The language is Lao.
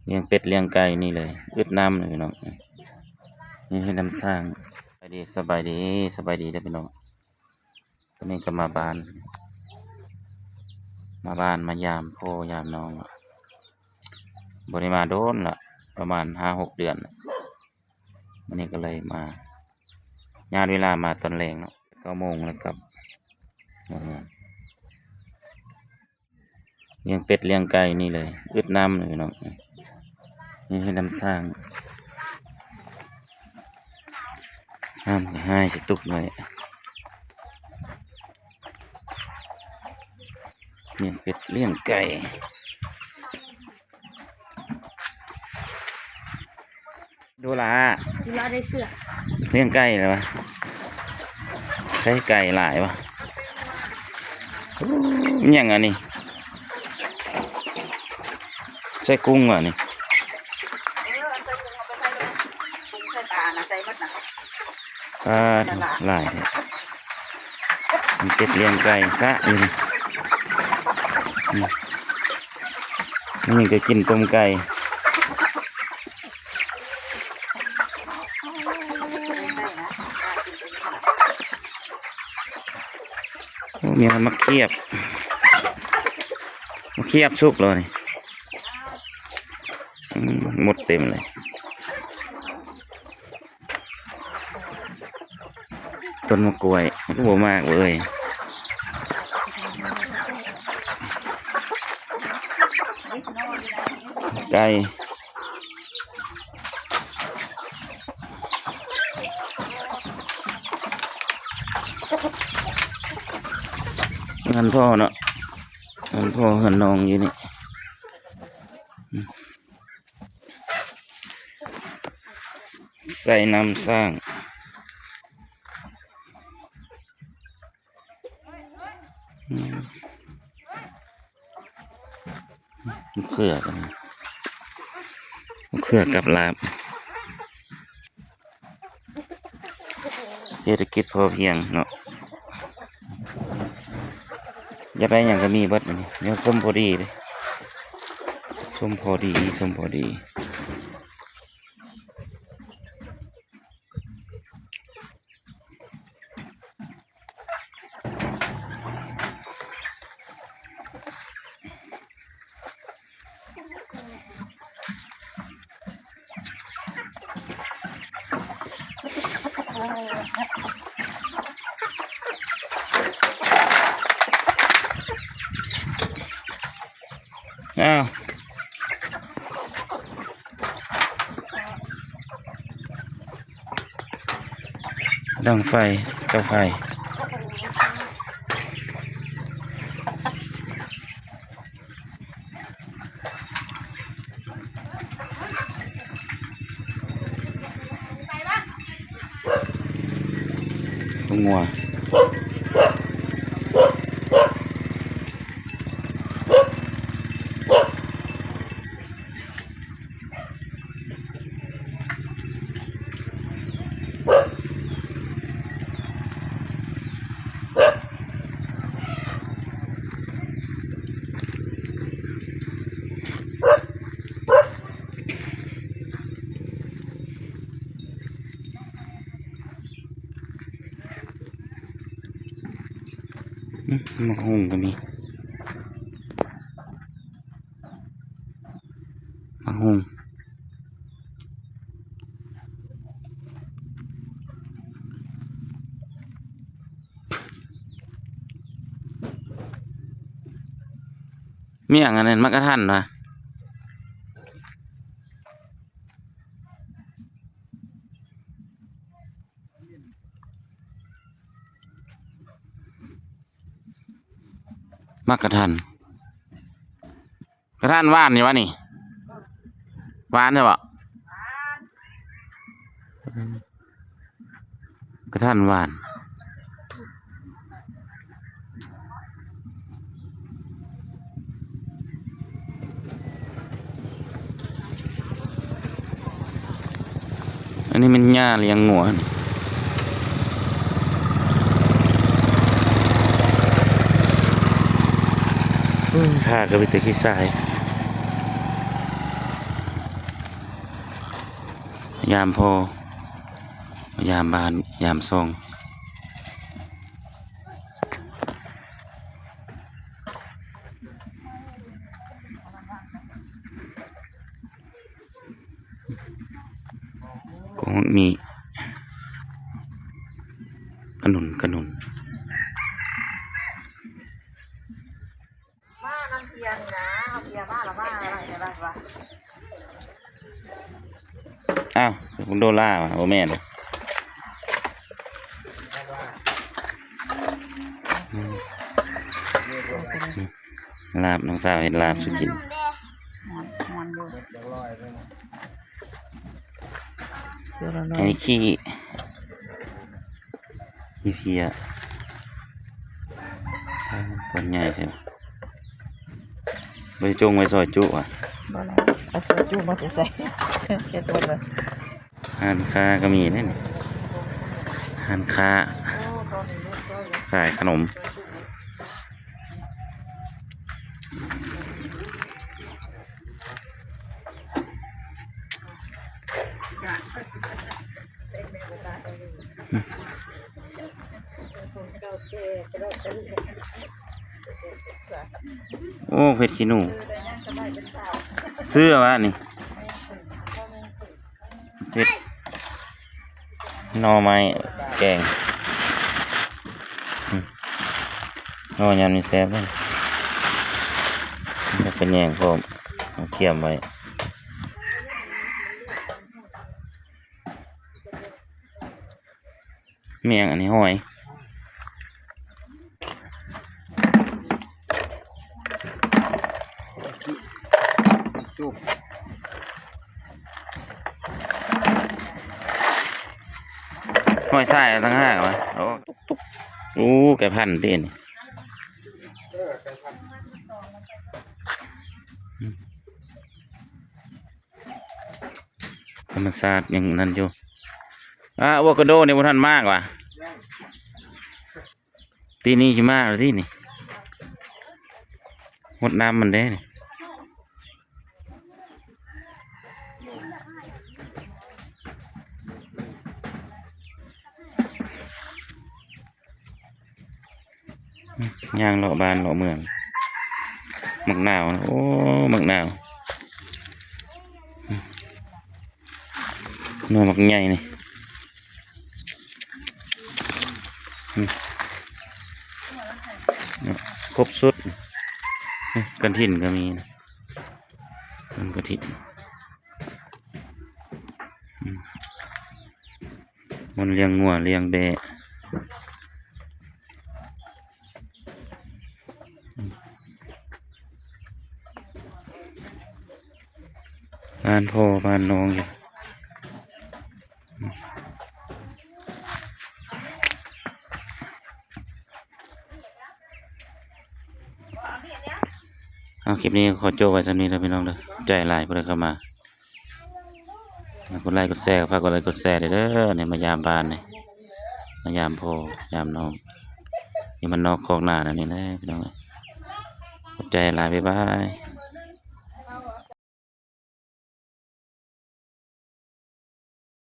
ລ້ຽງເປັດລ້ຽງໄກ່ນີ້ເລີຍ ອຶດນ້ຳເລີຍພີ່ນ້ອງ. ນີ້ເຮັດນ້ຳສ້າງ. ສະບາຍດີ ສະບາຍດີ ສະບາຍດີເດີພີ່ນ້ອງ. ຕອນນີ້ກໍມາບ້ານ ມາບ້ານມາຢາມພໍ່ຢາມນ້ອງ ບໍ່ໄດ້ມາດົນລະ ປະມານຫ້າຫົກເດືອນ. ມື້ນີ້ກໍເລີຍມາ ຍາດເວລາມາຕອນແລງເນາະ ເກົ້າໂມງແລ້ວກັບມາເຮືອນ. ລ້ຽງເປັດລ້ຽງໄກ່ນີ້ເລີຍ ອຶດນ້ຳເລີຍພີ່ນ້ອງ. ນີ້ເຮັດນ້ຳສ້າງ ນ້ຳກໍຫາຍສະຕຸກໄວ້. ລ້ຽງເປັດລ້ຽງໄກ່. ດູລາ ດູລາໄດ້ເສືອ ລ້ຽງໄກ່ແລ້ວວະ? ໃສ່ໄກ່ຫຼາຍວະ? ຫຍັງອັນນີ້? ໃສ່ກຸ້ງວະນີ້? ປາດ ຫຼາຍແທ້. ເປັດລ້ຽງໄກ່ຊະຢູ່ນີ້. ອືມ ນີ້ກໍກິນຕົ້ມໄກ່. ໂອ້ ມີຮອດໝາກຂຽບ ໝາກຂຽບສຸກແລ້ວນີ້. ອືມ ມົດເຕັມເລີຍ. ຕົ້ນໝາກກ້ວຍກໍບໍ່ມາກເວີຍ. ໄກ່ ເຮືອນພໍ່ເນາະ ເຮືອນພໍ່ເຮືອນນ້ອງຢູ່ນີ້. ໃສ່ນ້ຳສ້າງ ອືມ ເຂືອກັນ ເຂືອກັບລາບ. ເສດຖະກິດພໍພຽງເນາະ ຢາກໄດ້ຫຍັງກໍມີເບິດ. ອັນນີ້ແນວສົ້ມພໍດີເດ້ ສົ້ມພໍດີ ສົ້ມພໍດີ. ອ້າວ ດັງໄຟ ເຕົາໄຟ. ງົວ. ອືມ ໝາກຫຸ່ງກໍມີ ໝາກຫຸ່ງ. ມີຫຍັງອັນນັ້ນ ໝາກກະທັນຫວາ? ໝາກກະທັນ. ກະທັນຫວານຢູ່ຫວານີ້? ຫວານຢູ່ບໍ່? ກະທັນຫວານ. ອັນນີ້ແມ່ນຫຍ້າລ້ຽງງົວ ໂອ້ຍ ຜາກໍມີແຕ່ຂີ້ຊາຍ. ຍາມພໍ່ ມາຢາມບ້ານ ຢາມຊ່ອງ. ກໍມີຂະໜຸນ ຂະໜຸນ. ມານຳເພຍນີ້ນະ ເອົາເພຍມາລະມາ ໄດ້ ໄດ້ ໄດ້ ໄດ້. ອ້າວ ເບິ່ງໂດລາຫວາ ບໍ່ແມ່ນ. ອືມ ລາບ ນ້ອງສາວເຮັດລາບສູ່ກິນ. ມ່ວນ ມ່ວນຢູ່ ເທື່ອລະໜ້ອຍ ອັນນີ້ຂີ້ ມີເພຍ ໂອ້ ຕົ້ນໃຫຍ່ແທ້. ບໍ່ໄດ້ຈົ່ງໄວ້ຊອຍຈຸຫວາ? ບໍ່ແລ້ວ ເອົາຊອຍຈຸມາແຕ່ໃສ? ເຮັດໝົດເລີຍ. ຮ້ານຄ້າກໍມີເດ້ນີ້ ຮ້ານຄ້າຂາຍຂະໜົມ. ໂອ້ ເຜັດຂີ້ໜູ ຊື້ຫວານີ້? ເຜັດ ໜໍ່ໄມ້ແກງ. ອືມ ໜໍ່ຍາມນີ້ແຊບເດ້ ແລ້ວກໍແຍງພ້ອມ ກຽມໄວ້. ແມ່ນຫຍັງອັນນີ້? ຫອຍ ຫອຍສາຍຕ່າງຫາກຫວາ. ໂອ້ ຕຸກໆ ໂອ້ ໄກ່ພັນຕິອັນນີ້. ທຳມະຊາດຍັງນັ້ນຢູ່. ອາ ອາໂວຄາໂດນີ້ບໍ່ທັນໝາກຫວາ? ປີນີ້ຊິໝາກແລ້ວຕິນີ້. ຫົດນ້ຳມັນເດ້ນີ້. ຍ່າງເລາະບ້ານເລາະເມືອງ. ໝາກນາວນະ ໂອ້ ໝາກນາວ ໜ່ວຍໝາກໃຫຍ່ນີ້. ອືມ ຄົບຊຸດ. ນີ້ ກະຖິນກໍມີນະ ຕົ້ນກະຖິນ. ອືມ ບ່ອນລ້ຽງງົວລ້ຽງແບ້ ບ້ານພໍ່ບ້ານນ້ອງຢູ່. ເອົາ ຄລິບນີ້ຂໍຈົບໄວ້ສ່ຳນີ້ເດີພີ່ນ້ອງເດີ. ໃຈຫຼາຍຜູ້ໃດເຂົ້າມາ ກົດໄລກົດແຊ ຝາກກົດໄລກົດແຊເດີ. ນີ້ມາຢາມບ້ານນີ້ ມາຢາມພໍ່ຢາມນ້ອງ ຢູ່ບ້ານນອກຄອກນາແນວນີ້ແຫຼະພີ່ນ້ອງ. ຂອບໃຈຫຼາຍ ບາຍບາຍ.